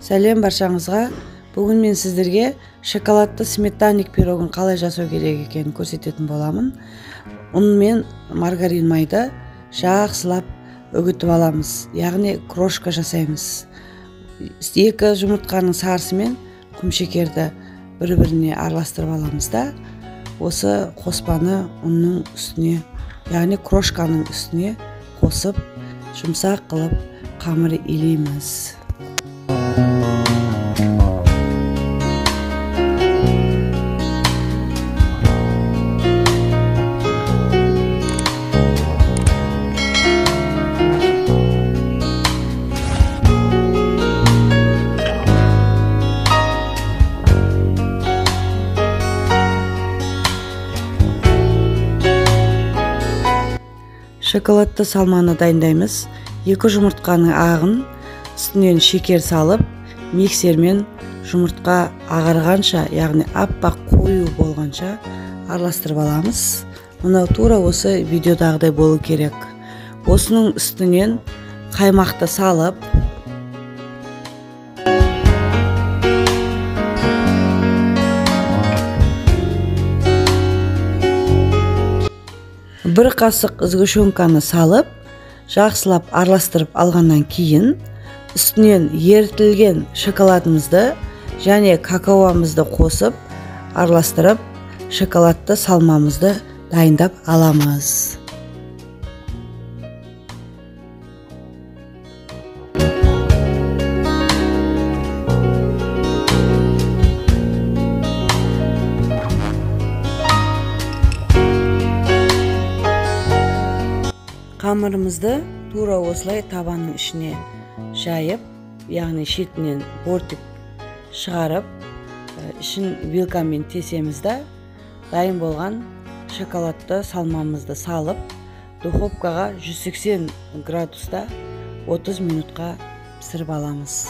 Сәлем баршаңызға. Бүгін мен сіздерге шоколадты сметанник пирогын қалай жасау керек екенін көрсететін боламын. Ұн мен маргарин майды жақсылап үгітіп аламыз, яғни крошка жасаймыз. 2 жұмыртқаның сарысымен құмшекерді бір-біріне араластырып аламыз да, осы қоспаны ұнның үстіне, яғни крошканың үстіне қосып, жұмсақ қылып қамыр илейміз. Шоколадты салманы дайындаймыз. 2 жұмыртқаның ағын үстінен шекер салып, миксермен жұмыртқа ағарғанша, яғни аппақ қою болғанша араластырып аламыз. Мынау тура осы видеодағыдай болу керек. Осының үстінен қаймақты салып, бір қасық сгущенканы салып, жақсылап араластырып алғаннан кейін үстінен ерітілген шоколадымызды және какаомызды қосып, араластырып, шоколадты салмамызды дайындап аламыз. Қамырымызды тура осылай табанның ішіне жайып, яғни шетінен бортик шығарып, ішін вилкамен тесеміз да, дайын болған шоколадты салмамызды салып, духовкаға 180 градуста 30 минутқа пісіріп аламыз.